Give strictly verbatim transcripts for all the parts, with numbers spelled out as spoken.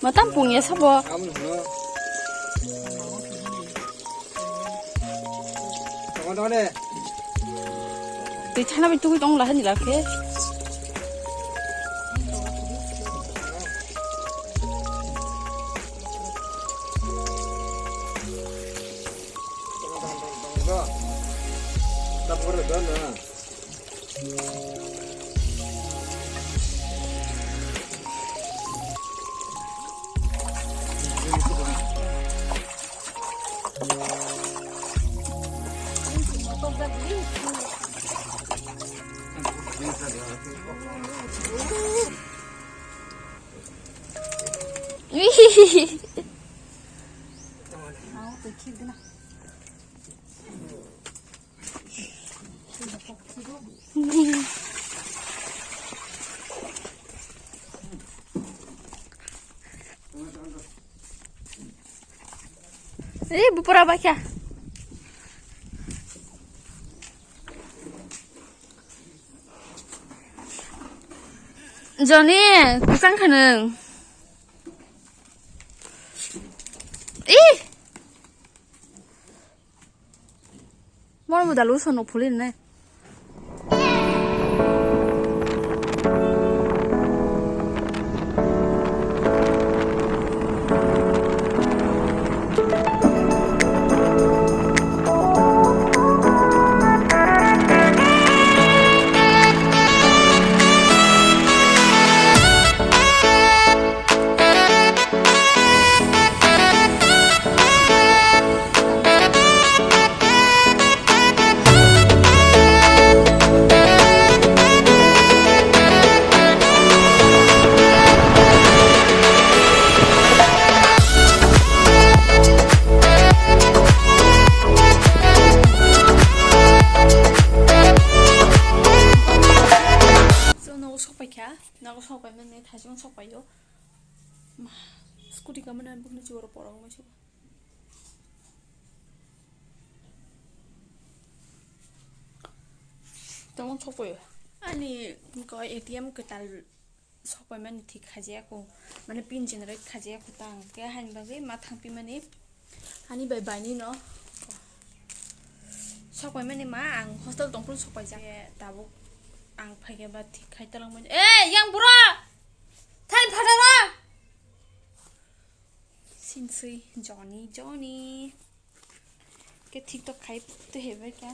Matam pung ya sabo. Kamu nuno. Tama tama de. Twi thana bai tugui tong lahani lakhe. Eh, bupura bakya. Joni, kusang khanung. Ih! Mor mo dalu sono phuli ne. So, nogo sok paikha, nogo sok paimani thaichung sok paio. Ma, scooty kamana bukni chiboro porok mai sugo. Tamo sokoi. Ani ko A T M kwtal sokoi mani thik khajiya ko. Mane pin generate khajiya ko tang. Ke hain bagwi ma thangpi mani. Ani bai bani no. Sokoi mani ma ang hostel tongphuru sokoi ja. Tabuk ang phaikhe ba thik khai talang mani. Eh, yang bura! Thain phataro! Sinsui, Johnny, Johnny. Ke thik to khai te hebe kya?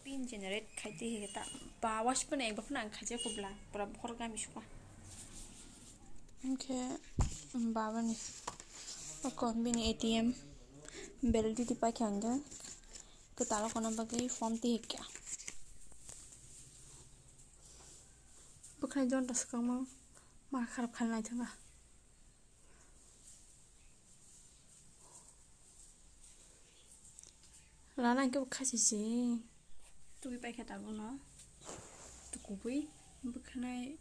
Pin generate khai te hebe ta. Ba wash pun ek ba pun ang khaje kubla. Pura bhor gami suka. Ke baba ni. Ako bini A T M. Validity pa kya anga. Ke talo kono bagi form te hebe kya. Bukhai jon ta sukang ma. Ma kharap khan lai thanga. Lana ke bwkha sisi. Tugui paikha tabukno. Tukubui bwkhanai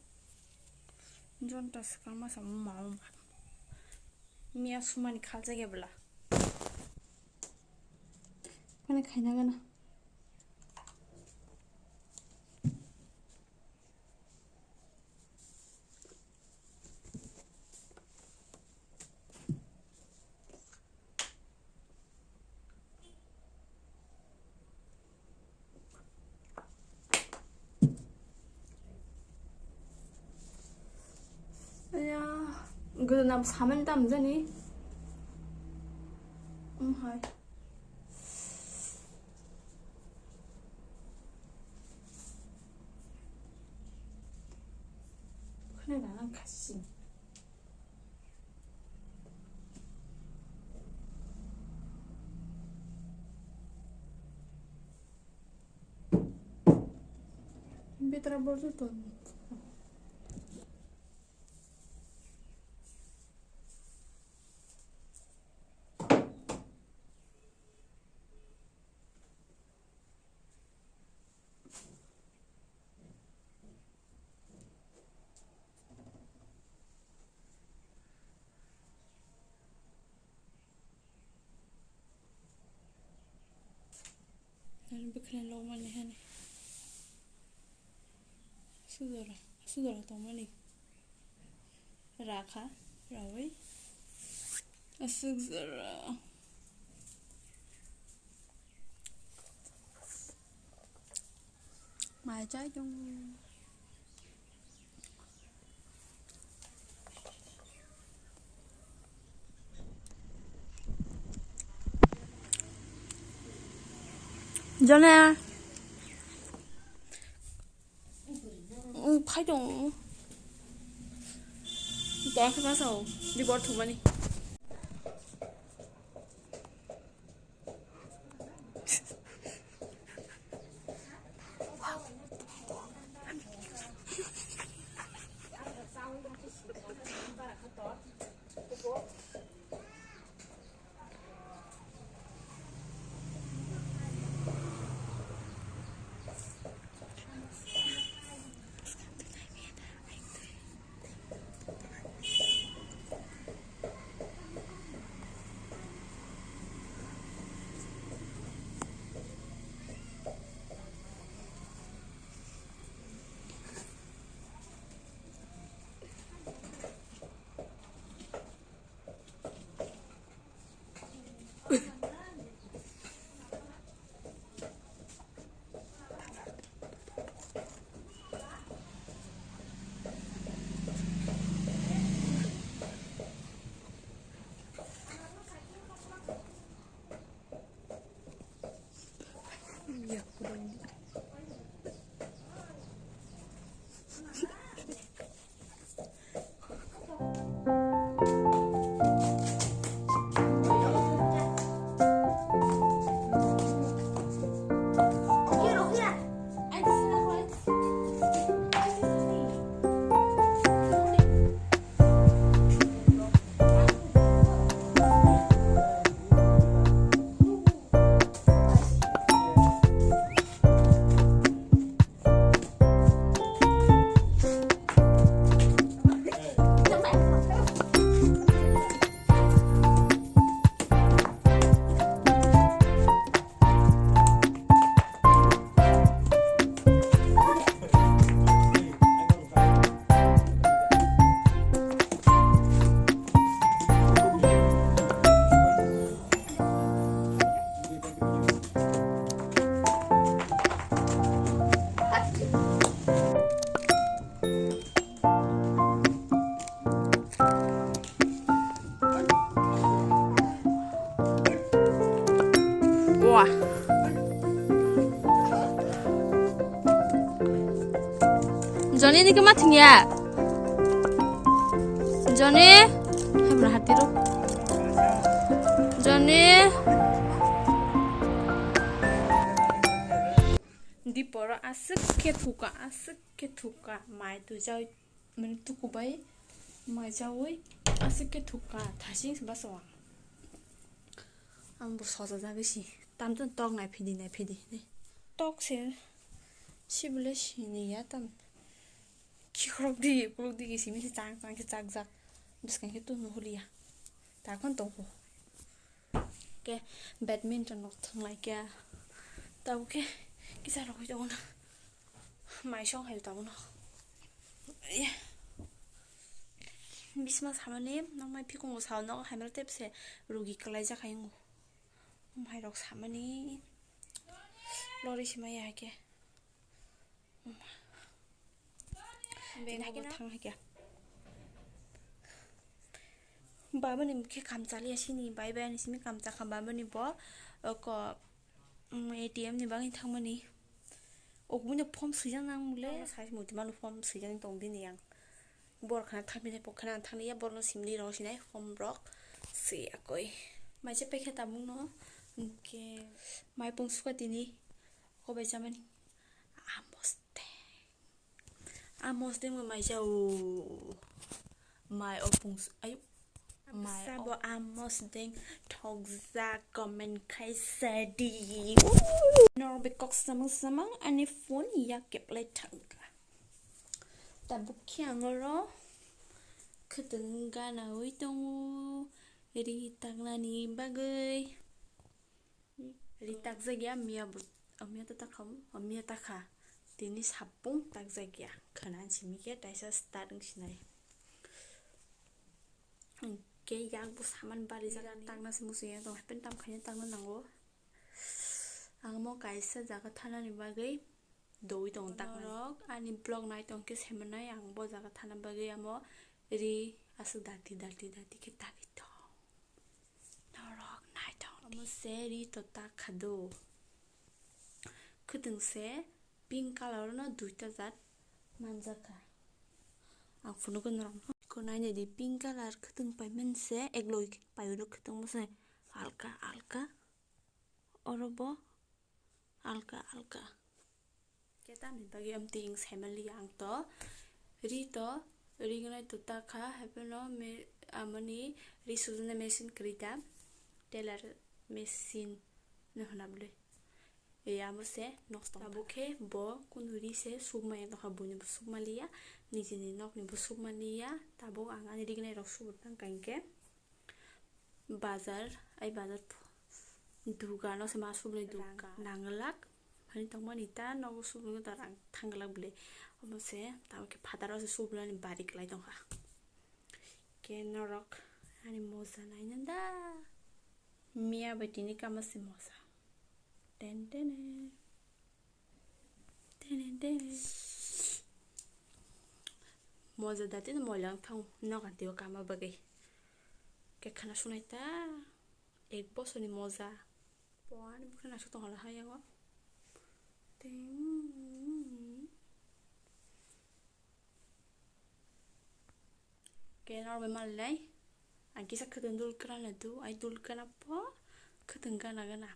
jonta swkang masa mama. Miya sumani khaljak ya bwla. Mane khaina gana. Aya, gwnam saman tam jani. Um, hai. Khna da nang khasing. Betra borju to. Bwkhwnai lokmani hani. Sudora, sudora tongmani. Rakha. Rawi. Aswk jora. Mai chai tongo. Jone. Phai tongo. Tong khe ma sao. Di bor thumani. Wah. Joni ni kema thingya. Joni. Hamra hatiro. Joni. Diporo aswk khe thuka, aswk khe thuka, mai twijak. Mane tuku bai mai chaui aswk khe thukha, thasing se basa o ang. Ang bo soja jagwi si. Tam tam tok nai phidi, nai phidi, nai. Tok se, si bole sini ya tam. Khikrok di, ukulok di, simi se chang chang khe chakjak. Bwskang khe tong nuhuli ya. Takhon tong kho. Ke badminton rok thang lai khe. Tabuk khe kisa rok tongo na. Mai song hai tabuk no. Bisma samani nang mai phikungo sao, nogo hai male tepse rugi kwlaijak hai wngo. Mai rok samani lori se maya hai khe. Beng hai khe thang hai khe. Baba ni khe kam chaliya sini, bai bai ani simi kam chakha baba ni bo, oko, um, A T M ni bagwi thangmani. Ogmino form swijak nang mole, sai muti mano form swijak tong bini yang. Bor khana thangmani, pok khana thangya, borno simli rok sinai form rok swi akoi. Mai se paikha tabuk no, hwnkhe mai pung suka tini, kobai chamani. Amos de. Amos de mo mai jao. Mai opung s-, ayo. Mai sabo op- amos de thokjak comment khai sadi. Nor be kok samang samang ani phone ya keplai thangka. Tabuk khe ang oro khwtwng gana ui tongo ri taknani bagwi. Ri takjak ya, miya bo, miya ta takha, miya takha. Tini sapung takjak ya. Khwna simi khe taisa start wng sinai. Hwnkhe yakbo saman barijak. Birani takna se muchungya tong, happen tam khaina takna nango. Ang mo kaisa jaga thanani bagwi doui tongo takna. Norok ani vlog nai tong khe saimanai ang bo jaga thana bagwi amo ri aswk dati dati dati khe tagwi tong. Norok nai tong di. Amo se ri to tak kha do. Khwtwng se pink color no duita jat manjak kha. Ang phunukgo norok no. Ko nainai di pink color khwtwng paimani se ekloi paio do khwtwng mo se alka alka. Oro bo alka alka. Khe tamni bagwi amtwi wng saimanliya ang to. Ri to, ri gnai to ta kha, haiphano me-, amoni ri sujuna machine kwrwi ta, tailor machine no hwna bwle. E amo se nosto. Tabuk khe bo kunu ri se sukmaya tongkha, buini bo sukmaliya, nijini nokni bo sukmaliya. Tabuk ang ani ri gnai rok subur tangkha hinkhe. Bazar, ai bazar ph-, dugan o se ma subni dugan nanglak. Hani tongmani ta nogo subni ta rang thanglak bwle. Omo se tamo khe phataro se subnani bari kwlai tongkha. Khe norok ani moja naina da. Miya bai tini kama se moja. Ten tene. Tene tene. Moja da tini moila wng thang noga tio kama bagwi. Khe khana sunai ta. Ek bosor ni moja. Bo ani bwkhwrang aswk tong hala ha yango. Teng. Khe norok bai malai. Ang kisa khwtwng dul kwna na du, ai dul kwna po khwtwng gana gana.